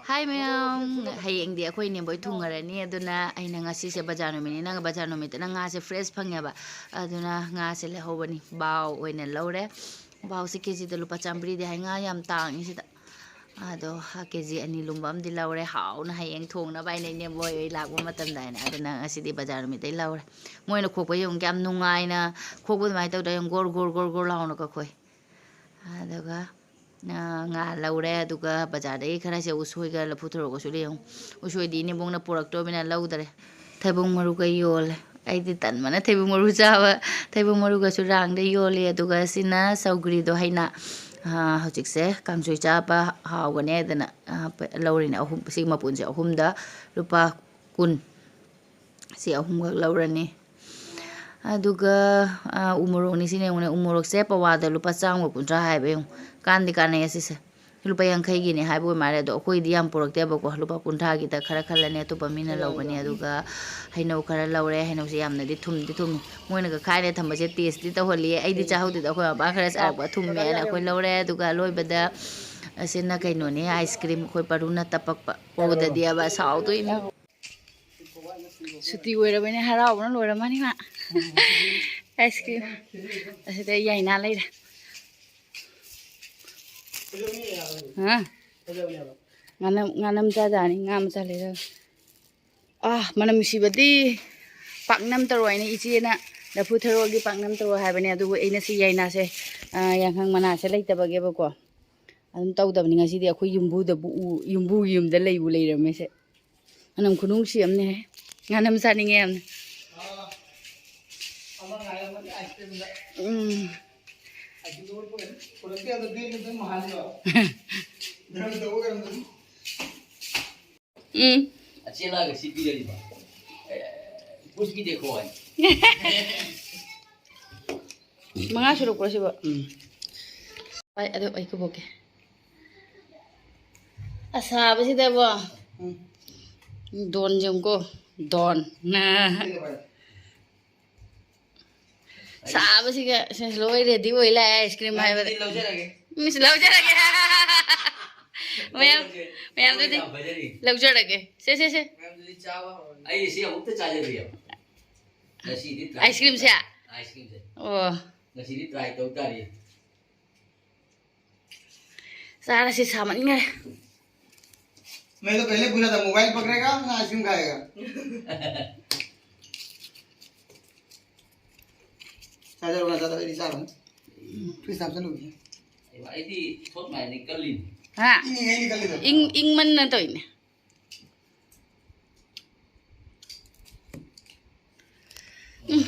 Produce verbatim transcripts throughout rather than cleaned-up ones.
ꯍꯥꯏ ꯃꯌꯥꯝ, ꯍꯌꯦꯡꯗꯤ ꯑꯩꯈꯣꯏ ꯏꯅꯦꯝꯕꯣꯏ ꯊꯨꯡꯉꯔꯅꯤ, ꯑꯗꯨꯅ ꯑꯩꯅ ꯉꯁꯤꯁꯦ ꯕꯖꯥꯔ ꯅꯨꯃꯤꯠꯅꯤꯅ, ꯕꯖꯥꯔ ꯅꯨꯃꯤꯠꯇꯅ ꯉꯥꯁꯦ fresh ꯐꯪꯉꯦꯕ, ꯑꯗꯨꯅ ꯉꯥꯁꯦ ꯂꯩꯍꯧꯕꯅꯤ꯫ ꯕꯥꯎ ꯑꯣꯏꯅ ꯂꯧꯔꯦ꯫ ꯕꯥꯎꯁꯦ ꯀꯦꯖꯤꯗ ꯂꯨꯄꯥ ꯆꯥꯃꯔꯤꯗꯤ ꯍꯥꯏ, ꯉꯥ ꯌꯥꯝ ꯇꯥꯡꯉꯤ ꯁꯤꯗ꯫ ꯑꯗꯣ ꯀꯦꯖꯤ ꯑꯅꯤ ꯂꯨꯝꯕ ꯑꯃꯗꯤ ꯂꯧꯔꯦ, ꯍꯥꯎꯅ ꯍꯌꯦꯡ ꯊꯣꯡꯅꯕ ꯍꯥꯏꯅ ꯏꯅꯦꯝꯕꯣꯏ ꯍꯣꯏ ꯂꯥꯛꯄ ꯃꯇꯝꯗ ꯍꯥꯏꯅ꯫ ꯑꯗꯨꯅ ꯉꯁꯤꯗꯤ ꯕꯖꯥꯔ ꯅꯨꯃꯤꯠꯇꯩ ꯂꯧꯔꯦ꯫ ꯃꯣꯏꯅ ꯈꯣꯛꯄ ꯌꯦꯡꯉꯨ, ꯀꯌꯥꯝ ꯅꯨꯡꯉꯥꯏꯅ ꯈꯣꯛꯄ ꯑꯗꯨꯃꯥꯏꯅ ꯇꯧꯗ꯭ꯔꯥ ꯌꯦꯡꯉꯨ, ꯒꯣꯔ ꯒꯣꯔ ꯒꯣꯔ ꯒꯣꯔ ꯂꯥꯎꯅ ꯀꯛꯈꯣꯏ꯫ ꯑꯗꯨꯒ, ꯑ, ꯉꯥ ꯂꯧꯔꯦ, ꯑꯗꯨꯒ ꯕꯖꯥꯔꯗꯒꯤ ꯈꯔꯁꯦ ꯎꯁꯣꯏꯒ ꯂꯐꯨ ꯊꯔꯣꯒꯁꯨ ꯂꯩ ꯌꯦꯡꯉꯨ꯫ ꯎꯁꯣꯏꯗꯤ ꯏꯅꯦꯝꯕꯣꯛꯅ ꯄꯨꯔꯛꯇꯣꯃꯤꯅ ꯂꯧꯗꯔꯦ꯫ ꯊꯩꯕꯣꯡ ꯃꯔꯨꯒ ꯌꯣꯜꯂꯦ꯫ ꯑꯩꯗꯤ ꯇꯟꯕꯅ ꯊꯩꯕꯣꯡ ꯃꯔꯨ ꯆꯥꯕ꯫ ꯊꯩꯕꯣꯡ ꯃꯔꯨꯒꯁꯨ ꯔꯥꯡꯗ ꯌꯣꯜꯂꯤ꯫ ꯑꯗꯨꯒ ꯁꯤꯅ ꯁꯧꯒ꯭ꯔꯤꯗꯣ ꯍꯩꯅ, ꯑ, ꯍꯧꯖꯤꯛꯁꯦ ꯀꯥꯡꯁꯣꯏ ꯆꯥꯕ ꯍꯥꯎꯒꯅꯤ ꯍꯥꯏꯗꯅ, ꯑ, ꯂꯧꯔꯤꯅꯦ꯫ ꯑꯍꯨꯝ, ꯁꯤ ꯃꯄꯨꯟꯁꯦ ꯑꯍꯨꯝꯗ ꯂꯨꯄꯥ ꯀꯨꯟ꯫ ꯁꯤ ꯑꯍꯨꯝꯈꯛ ꯂꯧꯔꯅꯤ꯫ ꯑꯗꯨꯒ, ꯑ, ꯎ ꯃꯣꯔꯣꯛꯅꯤ ꯁꯤꯅ ꯌꯦꯡꯉꯨꯅꯦ꯫ ꯎ ꯃꯣꯔꯣꯛꯁꯦ ꯄꯋꯥꯗ ꯂꯨꯄꯥ ꯆꯥꯝꯃꯒ ꯀꯨꯟꯊ꯭ꯔꯥ ꯍꯥꯏꯕ ꯌꯦꯡꯉꯨ꯫ ꯀꯥꯟꯗꯤ ꯀꯥꯟꯅꯩ ꯑꯁꯤꯁꯦ꯫ ꯂꯨꯄꯥ ꯌꯥꯡꯈꯩꯒꯤꯅꯦ ꯍꯥꯏꯕ ꯑꯣꯏ ꯃꯥꯜꯂꯦ꯫ ꯑꯗꯣ ꯑꯩꯈꯣꯏꯗꯤ ꯌꯥꯝ ꯄꯨꯔꯛꯇꯦꯕꯀꯣ꯫ ꯂꯨꯄꯥ ꯀꯨꯟꯊ꯭ꯔꯥꯒꯤꯗ ꯈꯔ ꯈꯜꯂꯅꯤ, ꯑꯇꯣꯞꯄ ꯃꯤꯅ ꯂꯧꯒꯅꯤ꯫ ꯑꯗꯨꯒ ꯍꯩꯅꯧ ꯈꯔ ꯂꯧꯔꯦ꯫ ꯍꯩꯅꯧꯁꯦ ꯌꯥꯝꯅꯗꯤ ꯊꯨꯝꯗꯤ ꯊꯨꯝꯃꯤ꯫ ꯃꯣꯏꯅꯒ ꯈꯥꯏꯔꯦ ꯊꯝꯕꯁꯦ taste ꯇꯤ ꯇꯧꯍꯜꯂꯤꯌꯦ꯫ ꯑꯩꯗꯤ ꯆꯥꯍꯧꯗꯦꯗ꯫ ꯑꯩꯈꯣꯏ ꯃꯄꯥ ꯈꯔ ꯆꯥꯔꯛꯄ ꯊꯨꯝꯃꯦꯅ ꯑꯩꯈꯣꯏ ꯂꯧꯔꯦ꯫ ꯑꯗꯨꯒ ꯑꯂꯣꯏꯕꯗ ꯑꯁꯤꯅ ꯀꯩꯅꯣꯅꯦ, ice cream ꯑꯩꯈꯣꯏ ꯄꯔꯨꯅ ꯇꯄꯛꯄ꯫ ꯎꯗꯗꯤꯕ ꯁꯥꯎꯗꯣꯏꯅꯤ꯫ ꯁꯨꯇꯤ ꯑꯣꯏꯔꯕꯅꯤꯅ ꯍꯔꯥꯎꯕꯅ ꯂꯣꯏꯔꯝꯃꯅꯤ ꯃꯥ꯫ Ice cream꯫ ꯑꯁꯤꯗ ꯌꯥꯏꯅꯥ ꯂꯩꯔꯦ꯫ ꯍꯥ? ꯉꯥꯅꯝ, ꯉꯥꯅꯝ ꯆꯥꯖꯥꯅꯤ, ꯉꯥ ꯃꯆꯥ ꯂꯩꯔꯒ꯫ ꯑꯥ, ꯃꯅꯝ ꯅꯨꯡꯁꯤꯕꯗꯤ꯫ ꯄꯥꯛꯅꯝ ꯇꯧꯔꯣ ꯍꯥꯏꯅ ꯏꯆꯦꯅ ꯂꯐꯨ ꯊꯔꯣꯒꯤ ꯄꯥꯛꯅꯝ ꯇꯧꯔꯣ ꯍꯥꯏꯕꯅꯦ, ꯑꯗꯨꯕꯨ ꯑꯩꯅ ꯁꯤ ꯌꯥꯏꯅꯥꯁꯦ, ꯑꯥ, ꯌꯥꯏꯉꯪ ꯃꯅꯥꯁꯦ ꯂꯩꯇꯕꯒꯤꯕꯀꯣ꯫ ꯑꯗꯨꯝ ꯇꯧꯗꯕꯅꯤ꯫ ꯉꯁꯤꯗꯤ ꯑꯩꯈꯣꯏ ꯌꯨꯝꯕꯨꯗꯕꯨ ꯎ-, ꯌꯨꯝꯕꯨꯒꯤ ꯌꯨꯝꯗ ꯂꯩꯕꯨ ꯂꯩꯔꯝꯃꯦꯁꯦ꯫ ꯃꯅꯝ ꯈꯨꯅꯨꯡꯁꯤ ꯑꯃꯅꯦꯍꯦ꯫ ꯉꯥꯅꯝ ꯆꯥꯅꯤꯡꯉꯦ ꯌꯥꯝꯅ꯫ ꯎꯝ꯫ ꯎꯝ꯫ ꯑꯆꯦꯜꯂꯒ ꯁꯤ ꯄꯤꯔꯛꯏꯕ꯫ ꯑꯦ, ꯀꯨꯁꯀꯤ ꯗꯦꯈꯣ ꯍꯥꯏ꯫ ꯃꯉꯥ ꯁꯨꯔꯛꯄ꯭ꯔꯣ ꯁꯤꯕꯣ? ꯎꯝ꯫ ꯍꯣꯏ, ꯑꯗꯨ ꯑꯩ ꯀꯨꯞꯄꯛꯀꯦ꯫ ꯑꯁꯥꯕꯁꯤꯗꯕꯣ꯫ ꯎꯝ꯫ ꯗꯣꯟ ꯌꯦꯡꯉꯨꯀꯣ꯫ ꯗꯣꯟ꯫ ꯁꯥꯕꯁꯤꯒ ꯁꯦ ꯂꯣꯏ ready ꯑꯣꯏ ꯂꯥꯛꯑꯦ ice cream ꯍꯥꯏꯕꯗ꯫ ꯑꯗꯨꯗꯤ ꯂꯧꯖꯔꯒꯦ꯫ ꯃꯤꯁ ꯂꯧꯖꯔꯒꯦ꯫ ꯃꯌꯥꯝ, ꯃꯌꯥꯝꯗꯨꯗꯤ ꯌꯥꯝ ꯐꯖꯔꯤ꯫ ꯂꯧꯖꯔꯒꯦ꯫ ꯁꯦ, ꯁꯦ, ꯁꯦ꯫ ꯃꯌꯥꯝꯗꯨꯗꯤ ꯆꯥꯕ ꯍꯧꯔꯅꯤ꯫ ꯑꯩ ꯁꯤ ꯑꯃꯨꯛꯇ ꯆꯥꯖꯗ꯭ꯔꯤꯌꯦꯕ꯫ ꯉꯁꯤꯗꯤ try ice cream ꯁꯦ? Ice cream ꯁꯦ꯫ ꯑꯣ꯫ ꯉꯁꯤꯗꯤ try ꯇꯧ ꯇꯥꯔꯦ꯫ ꯆꯥꯔꯁꯤ, ꯁꯥꯃꯟꯈ꯭ꯔꯦ꯫ मैं तो पहले पूछा था, मोबाइल पकड़ेगा ना आइसक्रीम खाएगा? चार्जर वाला ज्यादा मेरी चार है। फिर Samsung होगी। भाई थी छोट माय निकल ली। हाँ। इन्हीं यही निकल ली। ꯏꯪ, ꯏꯪꯃꯟꯅ ꯇꯧꯔꯤꯅꯦ꯫ ꯎꯝ,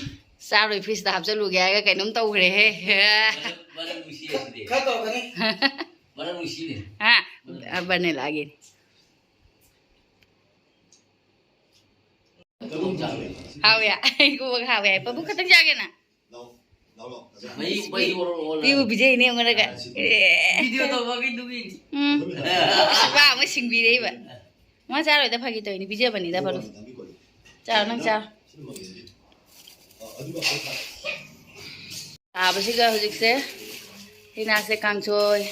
ꯆꯥꯔꯣꯏ, fridgeꯇ ꯍꯥꯞꯆꯜꯂꯨꯒꯦ ꯍꯥꯏꯔꯒ ꯀꯩꯅꯣꯝ ꯇꯧꯈ꯭ꯔꯦꯍꯦ꯫ ꯃꯅꯝ, ꯃꯅꯝ ꯅꯨꯡꯁꯤꯌꯦ ꯁꯤꯗꯤ꯫ ꯈꯔ ꯇꯧꯔꯛꯀꯅꯤ꯫ ꯃꯅꯝ ꯅꯨꯡꯁꯤꯅꯦ꯫ ꯍꯥ? ꯃꯅꯝ꯫ ꯑ, vanilla ꯒꯤꯅꯤ꯫ ꯑꯗꯨꯝ ꯆꯥꯔꯣꯏ꯫ ꯍꯥꯎꯋꯦ꯫ ꯑꯩ ꯀꯣꯛ ꯍꯥꯎꯋꯦ꯫ ꯄꯕꯨ ꯈꯇꯪ ꯆꯥꯒꯦ ꯅꯪ? ꯂꯧ, ꯂꯧ, ꯂꯧ꯫ ꯃꯍꯤ, ꯃꯍꯤ ꯑꯣꯔꯣ ꯑꯣꯔꯣ ꯂꯥꯛꯑꯦ꯫ ꯄꯤꯕꯨ ꯄꯤꯖꯩꯅꯦ ꯑꯩꯉꯣꯟꯗꯒ꯫ ꯑꯦ꯫ Video ꯇꯧꯕꯒꯤꯗꯨꯒꯤ꯫ ꯎꯝ꯫ ꯅꯨꯄꯥ ꯑꯃ ꯁꯤꯡꯕꯤꯔꯛꯏꯕ꯫ ꯃꯥ ꯆꯥꯔꯣꯏꯗ, ꯐꯥꯒꯤ ꯇꯧꯔꯤꯅꯤ, ꯄꯤꯖꯕꯅꯤꯗ, ꯄꯔꯨ꯫ ꯆꯥꯔꯣ, ꯅꯪ ꯆꯥꯔꯣ꯫ ꯁꯥꯕꯁꯤꯒ ꯍꯧꯖꯤꯛꯁꯦ ꯍꯩꯅꯥꯁꯦ ꯀꯥꯡꯁꯣꯏ꯫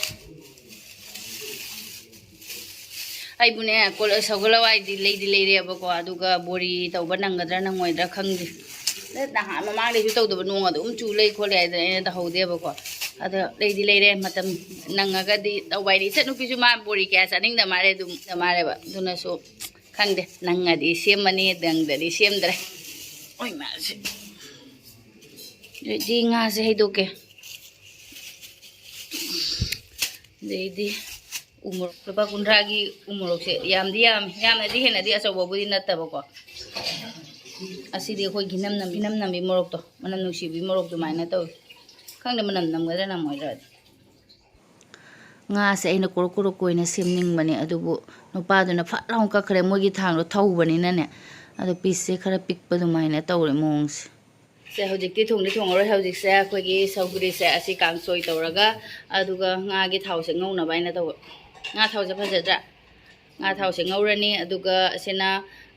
ꯑꯩꯕꯨꯅꯦ, ꯀꯣꯜ-, ꯁꯒꯣꯜ ꯍꯋꯥꯏꯗꯤ ꯂꯩꯗꯤ ꯂꯩꯔꯦꯕꯀꯣ, ꯑꯗꯨꯒ ꯕꯣꯔꯤ ꯇꯧꯕ ꯅꯪꯒꯗ꯭ꯔꯥ ꯅꯪꯉꯣꯏꯗ꯭ꯔꯥ ꯈꯪꯗꯦ꯫ ꯅꯍꯥꯟ ꯃꯃꯥꯡꯗꯩꯁꯨ ꯇꯧꯗꯕ, ꯅꯣꯡ ꯑꯗꯨꯝ ꯆꯨ ꯂꯩ ꯈꯣꯠꯂꯦ ꯍꯥꯏꯗꯅ ꯑꯩꯅ ꯇꯧꯍꯧꯗꯦꯕꯀꯣ꯫ ꯑꯗꯣ ꯂꯩꯗꯤ ꯂꯩꯔꯦ, ꯃꯇꯝ ꯅꯪꯉꯒꯗꯤ ꯇꯧꯕ ꯍꯥꯏꯗꯤ, ꯏꯆꯟꯅꯨꯄꯤꯁꯨ ꯃꯥ ꯕꯣꯔꯤ ꯀꯌꯥ ꯆꯥꯅꯤꯡꯗ ꯃꯥꯜꯂꯦ, ꯑꯗꯨꯝ ꯃꯥꯜꯂꯦꯕ꯫ ꯑꯗꯨꯅꯁꯨ ꯈꯪꯗꯦ, ꯅꯪꯉꯗꯤ ꯁꯦꯝꯃꯅꯤ, ꯅꯪꯗꯗꯤ ꯁꯦꯝꯗ꯭ꯔꯦ꯫ ꯑꯣꯏ ꯃꯥꯁꯦ꯫ ꯑꯗꯨꯗꯤ ꯉꯥꯁꯦ ꯍꯩꯗꯣꯛꯀꯦ꯫ ꯑꯗꯩꯗꯤ ꯎ ꯃꯣꯔꯣꯛ, ꯂꯨꯄꯥ ꯀꯨꯟꯊ꯭ꯔꯥꯒꯤ ꯎ ꯃꯣꯔꯣꯛꯁꯦ ꯌꯥꯝꯗꯤ ꯌꯥꯝꯃꯤ, ꯌꯥꯝꯅꯗꯤ ꯍꯦꯟꯅꯗꯤ ꯑꯆꯧꯕꯕꯨꯗꯤ ꯅꯠꯇꯕꯀꯣ꯫ ꯑꯁꯤꯗꯤ ꯑꯩꯈꯣꯏ ꯘꯤꯅꯝ ꯅꯝꯕꯤ, ꯘꯤꯅꯝ ꯅꯝꯕꯤ ꯃꯣꯔꯣꯛꯇꯣ, ꯃꯅꯝ ꯅꯨꯡꯁꯤꯕꯤ ꯃꯣꯔꯣꯛ ꯑꯗꯨꯃꯥꯏꯅ ꯇꯧꯏ꯫ ꯈꯪꯗꯦ ꯃꯅꯝ ꯅꯝꯒꯗ꯭ꯔꯥ ꯅꯝꯃꯣꯏꯗ꯭ꯔꯥꯗꯤ꯫ ꯉꯥꯁꯦ ꯑꯩꯅ ꯀꯣꯔꯣꯛ ꯀꯣꯔꯣꯛ ꯑꯣꯏꯅ ꯁꯦꯝꯅꯤꯡꯕꯅꯦ, ꯑꯗꯨꯕꯨ ꯅꯨꯄꯥꯗꯨꯅ ꯐꯠ ꯂꯥꯎꯅ ꯀꯛꯈ꯭ꯔꯦ, ꯃꯣꯏꯒꯤ ꯊꯥꯡꯗꯣ ꯊꯧꯕꯅꯤꯅꯅꯦ꯫ ꯑꯗꯣ pieceꯁꯦ ꯈꯔ ꯄꯤꯛꯄ ꯑꯗꯨꯃꯥꯏꯅ ꯇꯧꯔꯦ ꯃꯑꯣꯡꯁꯦ꯫ ꯁꯦ, ꯍꯧꯖꯤꯛꯇꯤ ꯊꯣꯡꯗꯤ ꯊꯣꯡꯉꯔꯣꯏ꯫ ꯍꯧꯖꯤꯛꯁꯦ ꯑꯩꯈꯣꯏꯒꯤ ꯁꯧꯒ꯭ꯔꯤꯁꯦ ꯑꯁꯤ ꯀꯥꯡꯁꯣꯏ ꯇꯧꯔꯒ, ꯑꯗꯨꯒ ꯉꯥꯒꯤ ꯊꯥꯎꯁꯦ ꯉꯧꯅꯕ ꯍꯥꯏꯅ ꯇꯧꯕ꯫ ꯉꯥ ꯊꯥꯎꯁꯦ ꯐꯖꯗ꯭ꯔꯥ? ꯉꯥ ꯊꯥꯎꯁꯦ ꯉꯧꯔꯅꯤ, ꯑꯗꯨꯒ ꯑꯁꯤꯅ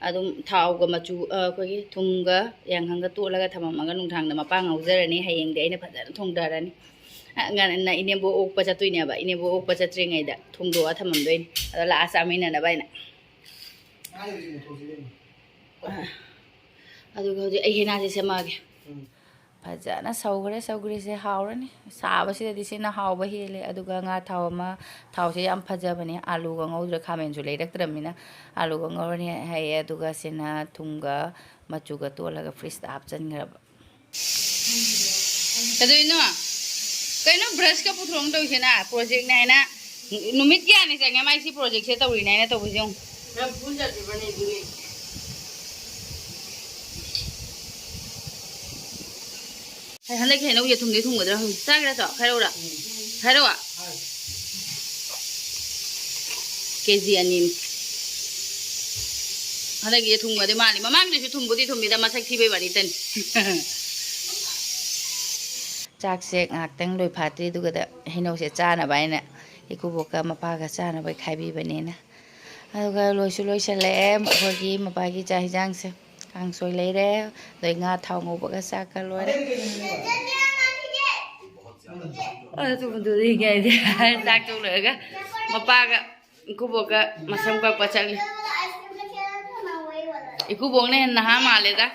ꯑꯗꯨꯝ ꯊꯥꯎꯒ ꯃꯆꯨ, ꯑ, ꯑꯩꯈꯣꯏꯒꯤ ꯊꯨꯝꯒ ꯌꯥꯏꯉꯪꯒ ꯇꯣꯠꯂꯒ ꯊꯝꯃꯝꯃꯒ ꯅꯨꯡꯗꯥꯡꯗ ꯃꯄꯥꯡ ꯉꯧꯖꯔꯅꯤ꯫ ꯍꯌꯦꯡꯗꯤ ꯑꯩꯅ ꯐꯖꯅ ꯊꯣꯡꯊꯔꯅꯤ꯫ ꯉꯟꯅ ꯏꯅꯦꯝꯕꯣꯛ ꯑꯣꯛꯄ ꯆꯠꯇꯣꯏꯅꯦꯕ꯫ ꯏꯅꯦꯝꯕꯣꯛ ꯑꯣꯛꯄ ꯆꯠꯇ꯭ꯔꯤꯉꯩꯗ ꯊꯣꯡꯗꯣꯛꯑ ꯊꯝꯃꯝꯗꯣꯏꯅꯦ, ꯑꯗꯣ ꯂꯥꯛꯑ ꯆꯥꯃꯤꯟꯅꯅꯕ ꯍꯥꯏꯅ꯫ ꯑꯗꯨꯒ ꯍꯧꯖꯤꯛ ꯑꯩ ꯍꯦꯟꯅꯥꯁꯦ ꯁꯦꯝꯃꯛꯑꯒꯦ꯫ ꯐꯖꯅ ꯁꯧꯈ꯭ꯔꯦ꯫ ꯁꯧꯒ꯭ꯔꯤꯁꯦ ꯍꯥꯎꯔꯅꯤ꯫ ꯁꯥꯕꯁꯤꯗꯗꯤ ꯁꯤꯅ ꯍꯥꯎꯕ ꯍꯦꯜꯂꯦ꯫ ꯑꯗꯨꯒ ꯉꯥ ꯊꯥꯎ ꯑꯃ, ꯊꯥꯎꯁꯦ ꯌꯥꯝ ꯐꯖꯕꯅꯦ, ꯑꯥꯂꯨꯒ ꯉꯧꯗ꯭ꯔꯦ, ꯈꯥꯃꯦꯟꯁꯨ ꯂꯩꯔꯛꯇ꯭ꯔꯕꯅꯤꯅ꯫ ꯑꯥꯂꯨꯒ ꯉꯧꯔꯅꯤ ꯍꯥꯏꯌꯦ꯫ ꯑꯗꯨꯒ ꯁꯤꯅ ꯊꯨꯝꯒ ꯃꯆꯨꯒ ꯇꯣꯜꯂꯒ ꯐ꯭ꯔꯤꯖꯇ ꯍꯥꯞꯆꯤꯟꯈ꯭ꯔꯕ꯫ ꯀꯩꯗꯧꯔꯤꯅꯣ? ꯀꯩꯅꯣ ꯕ꯭ꯔꯁꯀ ꯄꯨꯊꯣꯔꯛꯅ ꯇꯧꯔꯤꯁꯤꯅ? ꯄ꯭ꯔꯣꯖꯦꯛꯅꯦ ꯍꯥꯏꯅ ꯅꯨꯃꯤꯠ ꯀꯌꯥꯅꯤ ꯆꯪꯉꯦ ꯃꯥꯏ ꯁꯤ ꯄ꯭ꯔꯣꯖꯦꯛꯁꯦ ꯇꯧꯔꯤꯅꯦ ꯍꯥꯏꯅ ꯇꯧꯕꯁꯦ ꯌꯦꯡꯉꯨ꯫ ꯅꯪ ꯐꯨꯜ ꯆꯠꯈꯤꯕꯅꯦ ꯑꯗꯨꯒꯤ꯫ ꯍꯟꯗꯛꯀꯤ ꯍꯩꯅꯧꯁꯦ ꯊꯨꯝꯗꯤ ꯊꯨꯝꯒꯗ꯭ꯔꯥ ꯈꯪꯗꯦ꯫ ꯆꯥꯒꯦꯔꯥ ꯆꯣ? ꯈꯥꯏꯔꯛꯎꯔꯥ? ꯈꯥꯏꯔꯛꯑꯣ? ꯀꯦ ꯖꯤ ꯑꯅꯤꯅꯤ꯫ ꯍꯟꯗꯛꯀꯤꯁꯦ ꯊꯨꯝꯒꯗꯤ ꯃꯥꯜꯂꯤ꯫ ꯃꯃꯥꯡꯗꯁꯨ ꯊꯨꯝꯕꯨꯗꯤ ꯊꯨꯝꯃꯤꯗ, ꯃꯁꯛ ꯊꯤꯕꯩ ꯋꯥꯔꯤꯇꯅꯤ꯫ ꯆꯥꯛꯁꯦ ꯉꯥꯏꯍꯥꯛꯇꯪ ꯂꯣꯏꯐꯥꯠꯇ꯭ꯔꯤ, ꯑꯗꯨꯒꯗ ꯍꯩꯅꯧꯁꯦ ꯆꯥꯅꯕ ꯍꯥꯏꯅ ꯏꯀꯨꯕꯣꯛꯀ ꯃꯄꯥꯒ ꯆꯥꯅꯕ ꯈꯥꯏꯕꯤꯕꯅꯦꯅ꯫ ꯑꯗꯨꯒ ꯂꯣꯏꯁꯨ ꯂꯣꯏꯁꯜꯂꯛꯑꯦ ꯑꯩꯈꯣꯏꯒꯤ ꯃꯄꯥꯒꯤ ꯆꯥꯛ ꯍꯤꯟꯖꯥꯡꯁꯦ꯫ ꯀꯥꯡꯁꯣꯏ ꯂꯩꯔꯦ, ꯑꯗꯩ ꯉꯥ ꯊꯥꯎ ꯉꯧꯕꯒ ꯆꯥꯛꯀ ꯂꯣꯏꯔꯦ꯫ ꯑꯗꯨ ꯆꯥꯛ ꯇꯣꯛ ꯂꯣꯏꯔꯒ ꯃꯄꯥꯒ ꯏꯀꯨꯕꯣꯛꯀ ꯃꯁꯝ ꯀꯛꯄ ꯆꯠꯂꯤ꯫ ꯏꯀꯨꯕꯣꯛꯅ ꯍꯦꯟꯅ ꯅꯍꯥ ꯃꯥꯜꯂꯦꯗ꯫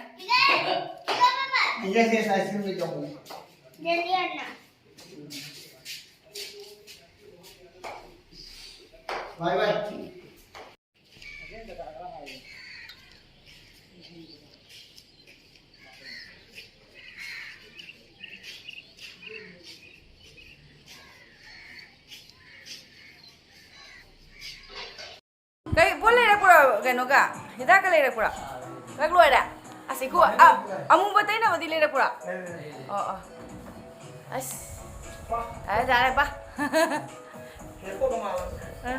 ꯀꯩ ꯄꯣꯠ ꯂꯩꯔꯛꯄ꯭ꯔꯣ? ꯀꯩꯅꯣꯒ ꯍꯤꯗꯥꯛꯀ ꯂꯩꯔꯛꯄ꯭ꯔꯣ? ꯂꯣꯏ ꯂꯣꯏꯔꯦ꯫ ꯑꯁ, ꯏꯀꯣ, ꯑ, ꯑꯃꯨꯕ ꯇꯩꯅꯕꯗꯤ ꯂꯩꯔꯛꯄ꯭ꯔꯣ? ꯑꯣ, ꯑꯣ꯫ ꯑꯁ꯫ ꯌꯥꯔꯦ, ꯌꯥꯔꯦ, ꯄꯥ꯫ ꯑ꯫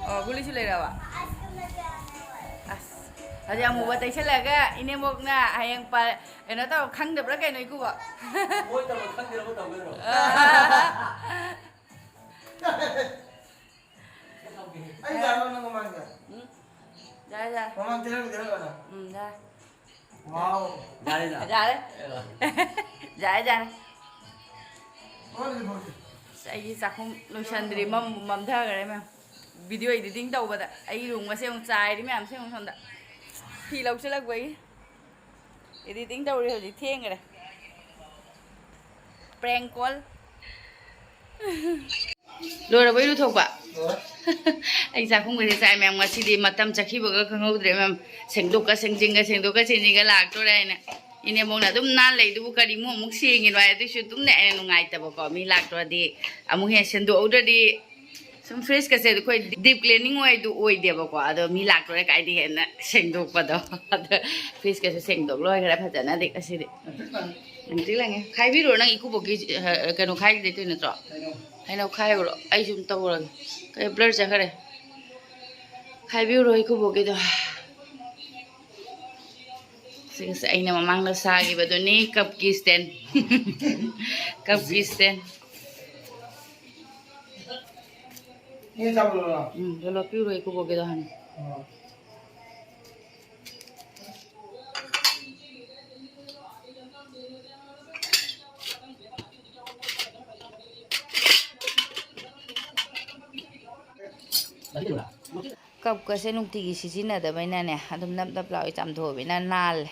ꯑꯣ, ꯒꯨꯂꯤꯁꯨ ꯂꯩꯔꯛꯑꯕ? ꯑꯁ꯫ ꯍꯧꯖꯤꯛ ꯑꯃꯨꯕ ꯇꯩꯁꯜꯂꯒ ꯏꯅꯦꯝꯕꯣꯛꯅ ꯍꯌꯦꯡ ꯄ-, ꯀꯩꯅꯣ ꯇꯧ, ꯈꯪꯗꯕ꯭ꯔꯥ ꯀꯩꯅꯣ, ꯏꯀꯨꯕꯣꯛ? ꯃꯣꯏ ꯇꯧꯔ ꯈꯪꯗ꯭ꯔꯕ ꯇꯧꯗꯣꯏꯔꯣ? ꯑ꯫ ꯑꯩ ꯌꯥꯔꯣ ꯅꯪ ꯃꯃꯥꯡꯗ? ꯎꯝ꯫ ꯌꯥꯔꯦ, ꯌꯥꯔꯦ꯫ ꯃꯃꯥꯡ ꯇꯦꯔꯪ ꯇꯦꯔꯪ ꯑꯣꯏꯅ꯫ ꯎꯝ, ꯌꯥꯔꯦ꯫ ꯋꯥꯎ꯫ ꯌꯥꯔꯦꯅ? ꯌꯥꯔꯦ꯫ ꯌꯥꯔꯦ, ꯌꯥꯔꯦ꯫ ꯑꯁ, ꯑꯩꯒꯤ ꯆꯥꯛꯈꯨꯝ ꯂꯣꯏꯁꯟꯗ꯭ꯔꯤ, ꯃꯝꯕꯨ ꯃꯝꯊꯈ꯭ꯔꯦ ꯃꯌꯥꯝ꯫ ꯚꯤꯗꯤꯑꯣ ꯏꯗꯤꯇꯤꯡ ꯇꯧꯕꯗ ꯑꯩ ꯔꯨꯝꯒꯁꯦ ꯑꯃꯨꯛ ꯆꯥꯏꯔꯤ ꯃꯌꯥꯝꯁꯦ ꯑꯃꯨꯛ ꯁꯣꯝꯗ꯫ ꯐꯤ ꯂꯧꯁꯤꯜꯂꯛꯄꯒꯤ꯫ ꯏꯗꯤꯇꯤꯡ ꯇꯧꯔꯤ ꯍꯧꯖꯤꯛ, ꯊꯦꯡꯈ꯭ꯔꯦ꯫ ꯄ꯭ꯔꯦꯡ ꯀꯣꯜ꯫ ꯂꯣꯏꯔꯕꯣ ꯏꯔꯨꯊꯣꯛꯄ? ꯂꯣꯏꯔꯦ꯫ ꯑꯩ ꯆꯥꯛꯈꯨꯝꯒꯁꯦ ꯆꯥꯏ ꯃꯌꯥꯝ, ꯉꯁꯤꯗꯤ ꯃꯇꯝ ꯆꯠꯈꯤꯕꯒ ꯈꯪꯍꯧꯗ꯭ꯔꯦ ꯃꯌꯥꯝ꯫ ꯁꯦꯡꯗꯣꯛꯀ ꯁꯦꯡꯖꯤꯟꯒ, ꯁꯦꯡꯗꯣꯛꯀ ꯁꯦꯡꯖꯤꯟꯒ ꯂꯥꯛꯇꯣꯔꯦ ꯍꯥꯏꯅ꯫ ꯏꯅꯦꯝꯕꯣꯛꯅ ꯑꯗꯨꯝ ꯅꯥꯟ ꯂꯩꯗꯨꯕꯨ ꯀꯔꯤꯃꯨꯛ ꯑꯃꯨꯛ ꯁꯦꯡꯉꯤꯅꯣ ꯍꯥꯏ꯫ ꯑꯗꯨꯏꯁꯨ ꯑꯗꯨꯝꯅꯦ ꯑꯩꯅ ꯅꯨꯡꯉꯥꯏꯇꯕꯀꯣ, ꯃꯤ ꯂꯥꯛꯇ꯭ꯔꯗꯤ ꯑꯃꯨꯛ ꯍꯦꯟꯅ ꯁꯦꯡꯗꯣꯛꯍꯧꯗ꯭ꯔꯗꯤ꯫ ꯁꯨꯝ ꯐ꯭ꯔꯤꯖꯀꯁꯦ ꯑꯩꯈꯣꯏ ꯗꯤꯞ ꯀ꯭ꯂꯤꯅꯤꯡ ꯑꯣꯏꯗꯨ ꯑꯣꯏꯗꯦꯕꯀꯣ, ꯑꯗꯣ ꯃꯤ ꯂꯥꯛꯇꯣꯔꯦ ꯀꯥꯏꯗꯤ ꯍꯦꯟꯅ ꯁꯦꯡꯗꯣꯛꯄꯗꯣ꯫ ꯑꯗ ꯐ꯭ꯔꯤꯖꯀꯁꯦ ꯁꯦꯡꯗꯣꯛ ꯂꯣꯏꯈ꯭ꯔꯦ ꯐꯖꯅꯗꯤ ꯉꯁꯤꯗꯤ꯫ ꯂꯪꯇ꯭ꯔꯤꯛ ꯂꯪꯉꯦ꯫ ꯈꯥꯏꯕꯤꯔꯣ, ꯅꯪ ꯏꯀꯨꯕꯣꯛꯀꯤ, ꯑ, ꯀꯩꯅꯣ ꯈꯥꯏꯗ꯭ꯔꯤꯗꯣ ꯅꯠꯇ꯭ꯔꯣ? ꯍꯩꯅꯧ ꯈꯥꯏꯈ꯭ꯔꯣ, ꯑꯩ ꯁꯨꯝ ꯇꯧꯔꯒꯦ꯫ ꯀꯩ ꯕ꯭ꯂꯔ ꯆꯠꯈ꯭ꯔꯦ꯫ ꯈꯥꯏꯕꯤꯔꯣ ꯏꯀꯨꯕꯣꯛꯀꯤꯗꯣ꯫ ꯁꯤꯒꯁꯦ ꯑꯩꯅ ꯃꯃꯥꯡꯗ ꯁꯥꯈꯤꯕꯗꯨꯅꯤ, ꯀꯞꯀꯤ ꯁ꯭ꯇꯦꯟ꯫ ꯀꯞꯀꯤ ꯁ꯭ꯇꯦꯟ꯫ ꯎꯝ, ꯂꯣꯠꯄꯤꯔꯣ ꯏꯀꯨꯕꯣꯛꯀꯤꯗꯣ ꯍꯥꯟꯅ꯫ ꯀꯞꯀꯁꯦ ꯅꯨꯡꯇꯤꯒꯤ ꯁꯤꯖꯤꯟꯅꯗꯕꯩꯅꯅꯦ, ꯑꯗꯨꯝ ꯅꯞ ꯅꯞ ꯂꯥꯎꯏ, ꯆꯥꯝꯊꯣꯛꯑꯕꯅꯤꯅ ꯅꯥꯜꯂꯦ꯫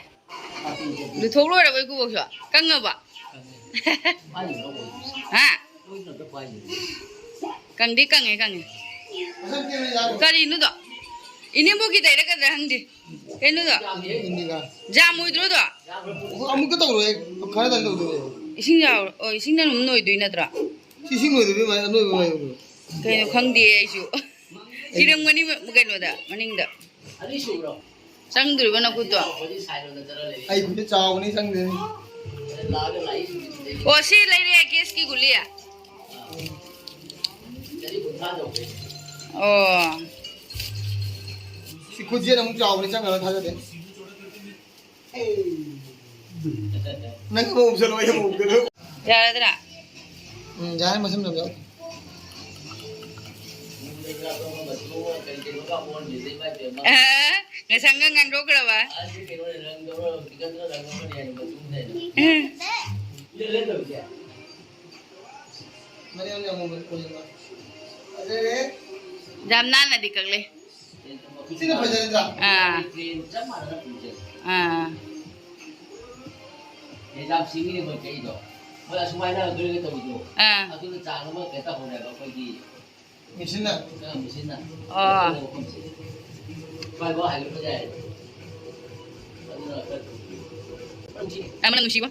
ꯂꯨꯊꯣꯛ ꯂꯣꯏꯔꯕ ꯏꯀꯨꯕꯣꯛꯁꯨ? ꯀꯪꯉꯕ? ꯍꯥ? ꯀꯪꯗꯤ ꯀꯪꯉꯦ, ꯀꯪꯉꯦ꯫ ꯀꯔꯤꯅꯣꯗꯣ? ꯏꯅꯦꯝꯕꯣꯛꯀꯤ ꯇꯩꯔꯛꯀꯗ꯭ꯔꯥ ꯈꯪꯗꯦ꯫ ꯀꯩꯅꯣꯗꯣ? ꯏꯟꯗꯤꯒꯥ꯫ ꯖꯥꯝ ꯑꯣꯏꯗ꯭ꯔꯣꯗꯣ? ꯑꯃꯨꯛꯀ ꯇꯧꯔꯣꯏ, ꯈꯔꯗꯪ ꯇꯧꯗꯣꯏꯅꯦ꯫ ꯏꯁꯤꯡ ꯌꯥꯎꯔ-, ꯑꯣ, ꯏꯁꯤꯡꯅ ꯑꯗꯨꯝ ꯅꯣꯏꯗꯣꯏ ꯅꯠꯇ꯭ꯔꯣ? ꯁꯤ ꯏꯁꯤꯡ ꯅꯣꯏꯗꯣꯏꯕꯤ ꯃꯥꯏ ꯑꯅꯣꯏꯕ ꯃꯥꯏ ꯑꯣꯏꯕ꯭ꯔꯣ? ꯀꯩꯅꯣ ꯈꯪꯗꯦ ꯑꯩꯁꯨ꯫ ꯊꯤꯔꯝꯒꯅꯤ ꯃ-, ꯀꯩꯅꯣꯗ, ꯃꯅꯤꯡꯗ꯫ ꯆꯪꯗꯣꯔꯤꯕꯣ ꯅꯈꯨꯠꯇꯣ? ꯑꯩ ꯈꯨꯠꯇ ꯆꯥꯎꯕꯅꯤ, ꯆꯪꯗꯦꯅꯦ꯫ ꯑꯣ, ꯁꯤ ꯂꯩꯔꯦ, ꯒꯦꯁꯀꯤ ꯒꯨꯂꯤ꯫ ꯑꯣ꯫ ꯁꯤ ꯈꯨꯠꯁꯦ ꯑꯃꯨꯛ ꯆꯥꯎꯕꯅꯤ, ꯆꯪꯉꯔꯣꯏ, ꯊꯥꯖꯗꯦ꯫ ꯅꯪ ꯑꯃꯨꯛ ꯎꯞꯁꯜꯂꯣ, ꯑꯩ ꯑꯃꯨꯛ ꯎꯞꯀꯦ꯫ ꯌꯥꯔꯗ꯭ꯔꯥ? ꯎꯝ, ꯌꯥꯔꯦ, ꯃꯁꯝ ꯅꯝꯖꯧ꯫ ꯑꯦ, ꯉꯁꯪꯒ ꯉꯥꯡꯗꯣꯛꯈ꯭ꯔꯕ? ꯃꯔꯤꯌꯥꯝ ꯌꯥꯝꯃꯝꯕꯅꯤ ꯑꯣꯏꯅ꯫ ꯐꯖꯔꯦ꯫ ꯌꯥꯝ ꯅꯥꯟꯅꯗꯤ ꯀꯛꯂꯦ꯫ ꯁꯤꯅ ꯐꯖꯔꯗ꯭ꯔꯥ? ꯑꯥ꯫ ꯆꯞ ꯃꯥꯟꯅꯅ ꯄꯨꯖꯩ꯫ ꯑꯥ꯫ ꯑꯦꯛꯖꯥꯝ ꯁꯤꯡꯉꯤꯅꯦ ꯃꯣꯏ ꯀꯛꯏꯗꯣ꯫ ꯃꯣꯏ ꯑꯁꯨꯃꯥꯏꯅ ꯗ꯭ꯔꯣꯌꯤꯡ ꯇꯧꯕꯤꯗꯣ꯫ ꯑꯥ꯫ ꯑꯗꯨꯅ ꯆꯥꯡ ꯑꯃ ꯀꯩꯅꯣ ꯇꯧꯍꯧꯔꯦꯕ ꯑꯩꯈꯣꯏꯒꯤ꯫ ꯃꯦꯆꯤꯟꯅ? ꯑꯥ, ꯃꯦꯆꯤꯟꯅ꯫ ꯑꯣ꯫ ꯁ꯭ꯋꯥꯏꯐꯥꯎ ꯍꯥꯏꯒꯠꯄ ꯌꯥꯏ꯫ ꯑꯗꯨꯅ ꯈꯔ ꯊꯨꯕꯤꯌꯨ꯫ ꯅꯨꯡꯁꯤ-, ꯌꯥꯝꯅ ꯅꯨꯡꯁꯤꯕ꯫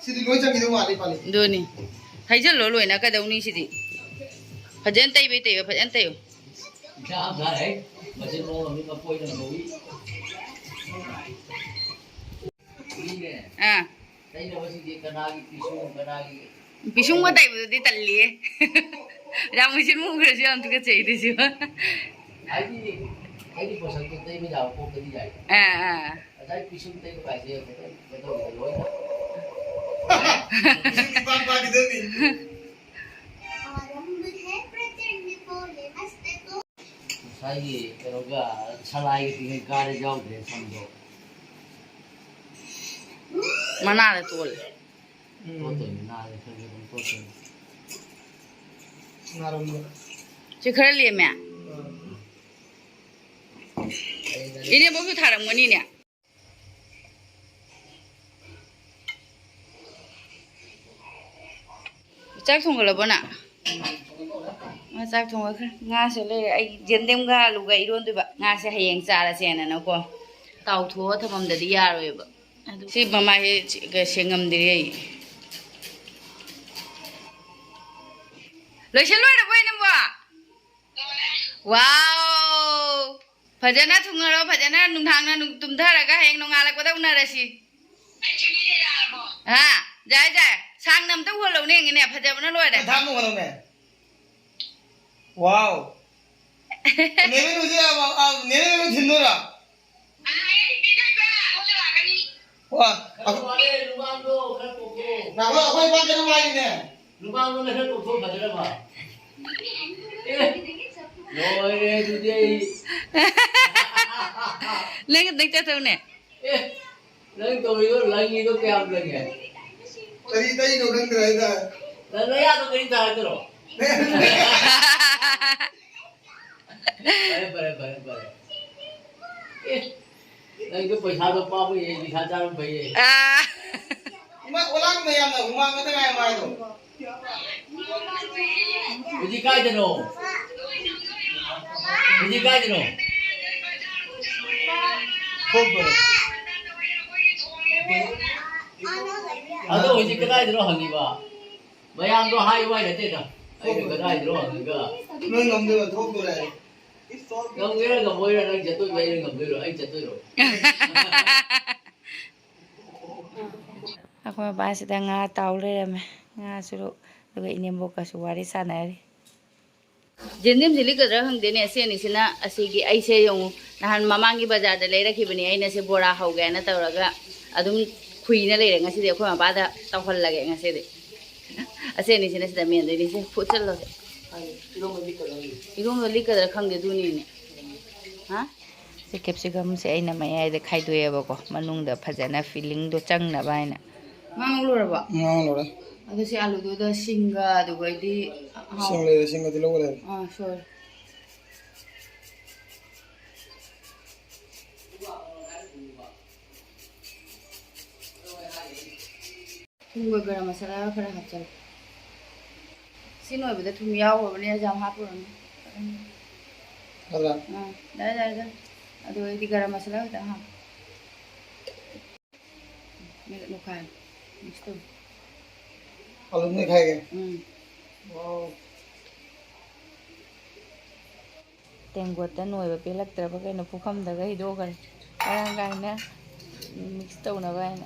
ꯁꯤꯗꯤ ꯂꯣꯏ ꯆꯪꯈꯤꯗꯧ ꯃꯥꯜꯂꯤ, ꯄꯥꯜꯂꯤ꯫ ꯑꯗꯨꯅꯤ꯫ ꯍꯩꯖꯜꯂꯣ ꯂꯣꯏꯅ ꯀꯩꯗꯧꯅꯤ ꯁꯤꯗꯤ? ꯐꯖꯅ ꯇꯩꯕꯩ ꯇꯩꯕ, ꯐꯖꯅ ꯇꯩꯌꯨ꯫ ꯏꯁꯥ ꯌꯥꯝ ꯁꯥꯏ꯫ ꯃꯁꯤ ꯃꯑꯣꯡ ꯑꯃ ꯃꯀꯣꯏꯅ ꯍꯧꯏ꯫ ꯃꯤꯅꯦ꯫ ꯑꯥ꯫ ꯇꯩꯅꯕꯁꯤꯡꯁꯦ ꯀꯅꯥꯒꯤ ꯄꯤꯁꯨꯝ, ꯀꯅꯥꯒꯤ ꯄꯤꯁꯨꯝꯒ ꯇꯩꯕꯗꯨꯗꯤ ꯇꯜꯂꯤꯌꯦ꯫ ꯌꯥꯝ ꯃꯨꯁꯤꯟ ꯃꯨꯈ꯭ꯔꯁꯨ ꯌꯥꯝ ꯇꯨꯀꯠꯆꯩ ꯑꯗꯨꯁꯨ꯫ ꯍꯥꯏꯗꯤ, ꯑꯩꯗꯤ ꯄꯣꯠꯁꯛꯇꯣ ꯇꯩꯕ ꯌꯥꯕ ꯄꯣꯠꯇꯗꯤ ꯌꯥꯏ꯫ ꯑꯥ, ꯑꯥ꯫ ꯉꯁꯥꯏ ꯄꯤꯁꯨꯝ ꯇꯩꯕ ꯀꯥꯏꯁꯦ ꯀꯩꯗꯧ-, ꯀꯩꯗꯧꯔꯤꯅꯣ ꯂꯣꯏꯅ? ꯄꯤꯁꯨꯝ ꯏꯄꯥꯛ ꯄꯥꯛꯈꯤꯗꯣꯏꯅꯤ꯫ ꯉꯁꯥꯏꯒꯤ ꯀꯩꯅꯣꯒ ꯁꯂꯥꯏꯒ ꯇꯤꯡꯉꯩ ꯀꯥꯔꯦ ꯌꯥꯎꯗ꯭ꯔꯦ ꯁꯝꯗꯣ꯫ ꯃꯅꯥꯗ ꯇꯣꯜꯂꯦ꯫ ꯎꯝ꯫ ꯇꯣꯠꯇꯣꯏꯅꯤ, ꯅꯥꯔꯦ ꯈꯔ ꯈꯔ ꯑꯗꯨꯝ ꯇꯣꯠꯇꯣꯏꯅꯤ꯫ ꯉꯥꯔꯝꯗꯣ꯫ ꯁꯤ ꯈꯔ ꯂꯦꯝꯃꯦ꯫ ꯑꯥ꯫ ꯏꯅꯦꯝꯕꯣꯛꯁꯨ ꯊꯥꯔꯝꯒꯅꯤꯅꯦ꯫ ꯆꯥꯛ ꯊꯣꯡꯒꯠꯂꯕꯣ ꯅꯪ? ꯃꯥ ꯆꯥꯛ ꯊꯣꯡꯒꯠꯈ꯭ꯔꯦ꯫ ꯉꯥꯁꯦ ꯂꯩꯔꯦ꯫ ꯑꯩ ꯌꯦꯟꯗꯦꯝꯒ ꯑꯂꯨꯒ ꯏꯔꯣꯟꯗꯣꯏꯕ꯫ ꯉꯥꯁꯦ ꯍꯌꯦꯡ ꯆꯥꯔꯁꯦꯅꯅꯀꯣ꯫ ꯇꯥꯎꯊꯣꯛꯑ ꯊꯝꯃꯝꯗꯗꯤ ꯌꯥꯔꯣꯏꯕ꯫ ꯑꯗꯨ ꯁꯤ ꯃꯃꯥꯏꯁꯦ ꯁꯦꯡꯉꯝꯗ꯭ꯔꯤ ꯑꯩ꯫ ꯂꯣꯏꯁꯤꯜ ꯂꯣꯏꯔꯕꯣ ꯏꯅꯝꯕꯣ? ꯋꯥꯎ! ꯐꯖꯅ ꯊꯨꯡꯉꯔꯣ, ꯐꯖꯅ ꯅꯨꯡꯗꯥꯡꯅ ꯅꯨꯡ-, ꯇꯨꯝꯊꯔꯒ ꯍꯌꯦꯡ ꯅꯣꯡꯉꯥꯜꯂꯛꯄꯗ ꯎꯅꯔꯁꯤ꯫ ꯍꯥ? ꯌꯥꯏ, ꯌꯥꯏ꯫ ꯁꯥꯡꯅ ꯑꯝꯇ ꯎꯍꯜꯂꯧꯅꯦ ꯌꯦꯡꯒꯦꯅꯦ, ꯐꯖꯕꯅ ꯂꯣꯏꯔꯦ꯫ ꯊꯥꯡ ꯎꯍꯜꯂꯧꯅꯦ꯫ ꯋꯥꯎ! ꯅꯦꯅꯦ ꯂꯨꯁꯤ, ꯑ, ꯑ, ꯅꯦꯅꯦ ꯂꯨ ꯊꯤꯟꯗꯣꯏꯔꯣ? ꯋꯥ, ꯑꯈꯣ-, ꯉꯥꯏꯈꯣ, ꯑꯩꯈꯣꯏ ꯏꯄꯥ ꯀꯩꯅꯣꯝ ꯍꯥꯏꯔꯤꯅꯦ꯫ ꯂꯨꯃꯥꯡꯂꯣꯝꯗ ꯈꯔ ꯇꯣꯛꯊꯣꯛ ꯐꯖꯅꯕ꯫ ꯑꯦ, ꯂꯣꯏꯔꯦ ꯑꯗꯨꯗꯤ ꯑꯩ꯫ ꯅꯪ ꯅꯪ ꯆꯠꯊꯧꯅꯦ꯫ ꯑꯦ, ꯅꯪ ꯇꯧꯔꯤꯗꯣ ꯂꯪꯉꯤꯗꯣ ꯀꯌꯥꯝ ꯂꯪꯉꯦ? ꯀꯔꯤ ꯇꯩꯅꯣ ꯈꯪꯗ꯭ꯔꯦ ꯍꯥꯏꯇꯥꯔꯦ꯫ ꯅꯪ ꯅꯌꯥꯗꯣ ꯀꯔꯤ ꯇꯥꯏꯗ꯭ꯔꯣ? ꯐꯔꯦ, ꯐꯔꯦ, ꯐꯔꯦ, ꯐꯔꯦ꯫ ꯑꯦ, ꯅꯪꯁꯨ ꯄꯩꯁꯥꯗꯣ ꯄꯥꯝꯃꯨꯏꯌꯦ, ꯅꯤꯁꯥ ꯆꯥꯔꯝ ꯐꯩꯌꯦ꯫ ꯑꯥ꯫ ꯏꯃꯥ, ꯑꯣꯂꯥꯡ ꯃꯌꯥꯝꯅ ꯍꯨꯃꯥꯡ ꯉꯥꯛꯇ ꯉꯥꯏ ꯃꯥꯏꯗꯣ꯫ ꯍꯧꯖꯤꯛ ꯀꯥꯏꯗꯅꯣ? ꯍꯧꯖꯤꯛ ꯀꯥꯏꯗꯅꯣ? ꯊꯣꯛꯇꯣꯔꯦ꯫ ꯑꯗꯣ ꯍꯧꯖꯤꯛ ꯀꯗꯥꯏꯗꯅꯣ ꯍꯪꯉꯤꯕ? ꯃꯌꯥꯝꯗꯣ ꯍꯥꯏꯌꯨ ꯍꯥꯏ ꯅꯠꯇꯦꯗ꯫ ꯑꯩꯅ ꯀꯗꯥꯏꯗꯅꯣ ꯍꯪꯉꯒ? ꯅꯣꯏ ꯉꯝꯗꯣꯏꯕ, ꯊꯣꯛꯇꯣꯔꯦ꯫ ꯉꯝꯒꯦꯔꯥ ꯉꯝꯃꯣꯏꯔꯥ, ꯅꯪ ꯆꯠꯇꯣꯏꯕ, ꯑꯩꯅ ꯉꯝꯗꯣꯏꯔꯣ? ꯑꯩ ꯆꯠꯇꯣꯏꯔꯣ? ꯑꯩꯈꯣꯏ ꯃꯄꯥꯁꯤꯗ ꯉꯥ ꯇꯥꯎ ꯂꯩꯔꯝꯃꯦ꯫ ꯉꯥꯁꯨ, ꯑꯗꯨꯒ ꯏꯅꯦꯝꯕꯣꯛꯀꯁꯨ ꯋꯥꯔꯤ ꯁꯥꯟꯅꯔꯤ꯫ ꯖꯦꯟꯖꯤꯟꯁꯤ ꯂꯤꯛꯀꯗ꯭ꯔꯥ ꯈꯪꯗꯦꯅꯦ, ꯑꯁꯤ ꯑꯅꯤꯁꯤꯅ꯫ ꯑꯁꯤꯒꯤ ꯑꯩꯁꯦ ꯌꯦꯡꯉꯨ, ꯅꯍꯥꯟ ꯃꯃꯥꯡꯒꯤ ꯕꯖꯥꯔꯗ ꯂꯩꯔꯛꯈꯤꯕꯅꯦ ꯑꯩꯅ ꯁꯤ ꯕꯣꯔꯥ ꯍꯧꯒꯦꯅ ꯇꯧꯔꯒ, ꯑꯗꯨꯝ ꯈꯨꯏꯅ ꯂꯩꯔꯦ꯫ ꯉꯁꯤꯗꯤ ꯑꯩꯈꯣꯏ ꯃꯄꯥꯗ ꯇꯧꯍꯜꯂꯒꯦ ꯉꯁꯤꯗꯤ꯫ ꯑꯁꯤ ꯑꯅꯤꯁꯤꯅ ꯁꯤꯗ ꯃꯦꯟꯗꯣꯏꯅꯤ꯫ ꯁꯤ ꯐꯨꯠꯆꯜꯂꯣꯁꯦ꯫ ꯏꯔꯣꯝꯕ ꯂꯤꯛꯀꯗ꯭ꯔꯥ ꯈꯪꯗꯦ, ꯑꯗꯨꯅꯤꯅꯦ꯫ ꯍꯥ? ꯁꯤ ꯀꯦꯞꯁꯤꯀꯝꯁꯦ ꯑꯩꯅ ꯃꯌꯥꯏꯗ ꯈꯥꯏꯗꯣꯛꯑꯦꯕꯀꯣ, ꯃꯅꯨꯡꯗ ꯐꯖꯅ ꯐꯤꯂꯤꯡꯗꯣ ꯆꯪꯅꯕ ꯍꯥꯏꯅ꯫ ꯉꯥꯡ ꯂꯣꯏꯔꯕꯣ? ꯉꯥꯡ ꯂꯣꯏꯔꯦ꯫ ꯑꯗꯣ ꯁꯤ ꯑꯂꯨꯗꯨꯗ ꯁꯤꯡꯒ, ꯑꯗꯨꯒꯩꯗꯤ, ꯑꯍꯥꯎ-, ꯁꯤꯡ ꯂꯩꯔꯦ, ꯁꯤꯡꯒ ꯇꯤꯜꯍꯧꯒ ꯂꯩꯔꯦ꯫ ꯑꯥ, ꯁꯣꯏꯔꯦ꯫ ꯊꯨꯝꯒ ꯒꯔꯝ ꯃꯁꯥꯂꯥꯒ ꯈꯔ ꯍꯥꯞꯆꯜꯂꯣ꯫ ꯁꯤ ꯅꯣꯏꯕꯗ ꯊꯨꯝ ꯌꯥꯎꯈ꯭ꯔꯕꯅꯤꯅ ꯌꯥꯝ ꯍꯥꯞꯄꯨꯔꯅꯨ꯫ ꯅꯠꯇ꯭ꯔꯥ? ꯑꯥ, ꯌꯥꯔꯦ, ꯌꯥꯔꯦ, ꯌꯥꯔꯦ꯫ ꯑꯗꯨ ꯑꯩꯗꯤ ꯒꯔꯝ ꯃꯁꯥꯂꯥ ꯈꯛꯇꯪ ꯍꯥꯞꯄꯦ꯫ ꯃꯤꯠ ꯅꯣꯏꯈꯥꯏꯔꯣ꯫ Mix ꯇꯧ꯫ ꯑꯂꯨ ꯅꯣꯏꯈꯥꯏꯒꯦ? ꯎꯝ꯫ Wow꯫ ꯇꯦꯡꯀꯣꯠꯇ ꯅꯣꯏꯕ ꯄꯦꯜꯂꯛꯇ꯭ꯔꯕ ꯀꯩꯅꯣ, ꯄꯨꯈꯝꯗꯒ ꯍꯩꯗꯣꯛꯈ꯭ꯔꯦ꯫ ꯃꯔꯥꯡ ꯀꯥꯏꯅ mix ꯇꯧꯅꯕ ꯍꯥꯏꯅ꯫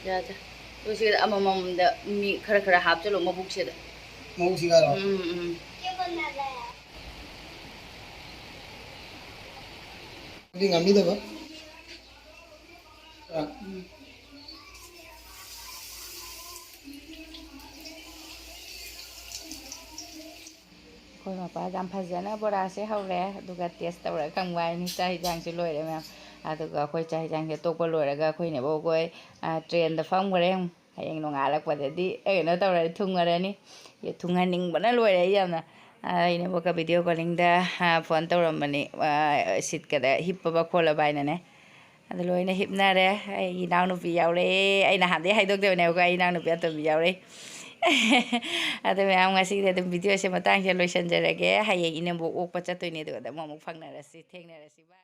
ꯌꯥꯗ꯭ꯔꯦ꯫ ꯑꯗꯨ ꯁꯤꯗ ꯑꯃꯃꯝꯗ ꯃꯤ ꯈꯔ ꯈꯔ ꯍꯥꯞꯆꯜꯂꯣ ꯃꯕꯨꯛꯁꯤꯗ꯫ ꯃꯕꯨꯛꯁꯤꯗꯔꯣ? ꯎꯝ, ꯎꯝ꯫ ꯑꯗꯨꯗꯤ ꯉꯝꯅꯤꯗꯕ? ꯑꯥ꯫ ꯎꯝ꯫ ꯃꯄꯥ ꯌꯥꯝ ꯐꯖꯅ ꯕꯣꯔꯥꯁꯦ ꯍꯧꯔꯦ, ꯑꯗꯨꯒ ꯇꯦꯁ ꯇꯧꯔꯒ ꯈꯪꯕ ꯍꯥꯏꯅꯤ꯫ ꯆꯥꯛ ꯍꯤꯟꯖꯥꯡꯁꯦ ꯂꯣꯏꯔꯦ ꯃꯌꯥꯝ꯫ ꯑꯗꯨꯒ ꯑꯩꯈꯣꯏ ꯆꯥꯛ ꯍꯤꯟꯖꯥꯡꯁꯦ ꯇꯣꯛꯄ ꯂꯣꯏꯔꯒ ꯑꯩꯈꯣꯏ ꯅꯦꯕꯣꯛꯈꯣꯏ, ꯑ, ꯇ꯭ꯔꯦꯟꯗ ꯐꯝꯈ꯭ꯔꯦ꯫ ꯍꯌꯦꯡ ꯅꯣꯡꯉꯥꯜꯂꯛꯄꯗꯗꯤ ꯑꯩ ꯀꯩꯅꯣ ꯇꯧꯔꯅꯤ, ꯊꯨꯡꯉꯔꯅꯤ꯫ ꯑꯦ, ꯊꯨꯡꯍꯟꯅꯤꯡꯕꯅ ꯂꯣꯏꯔꯦ ꯑꯩ ꯌꯥꯝꯅ꯫ ꯑ, ꯑꯩ ꯅꯦꯕꯣꯛꯀ ꯚꯤꯗꯤꯑꯣ ꯀꯣꯂꯤꯡꯗ, ꯑ, ꯐꯣꯟ ꯇꯧꯔꯝꯕꯅꯤ, ꯑ, ꯁꯤꯠꯀꯗ ꯍꯤꯞꯄꯕ ꯈꯣꯠꯂꯕ ꯍꯥꯏꯅꯅꯦ꯫ ꯑꯗꯨ ꯂꯣꯏꯅ ꯍꯤꯞꯅꯔꯦ꯫ ꯑꯩꯒꯤ ꯏꯅꯥꯎꯅꯨꯄꯤ ꯌꯥꯎꯔꯛꯑꯦ꯫ ꯑꯩ ꯅꯍꯥꯟꯗꯩ ꯍꯥꯏꯗꯣꯛꯇꯕꯅꯦꯕꯀꯣ, ꯑꯩ ꯏꯅꯥꯎꯅꯨꯄꯤ ꯑꯇꯣꯝꯕꯤ ꯌꯥꯎꯔꯛꯑꯦ꯫ ꯑꯗꯨ ꯃꯌꯥꯝ, ꯉꯁꯤꯒꯤꯗꯤ ꯑꯗꯨꯝ ꯚꯤꯗꯤꯑꯣꯁꯦ ꯃꯇꯥꯡꯁꯤꯗ ꯂꯣꯏꯁꯤꯟꯖꯔꯒꯦ꯫ ꯍꯌꯦꯡ ꯏꯅꯦꯝꯕꯣꯛ ꯑꯣꯛꯄ ꯆꯠꯇꯣꯏꯅꯦ, ꯑꯗꯨꯒ ꯑꯃꯨꯛ ꯐꯪꯅꯔꯁꯤ, ꯊꯦꯡꯅꯔꯁꯤ꯫ ꯕꯥꯏ꯫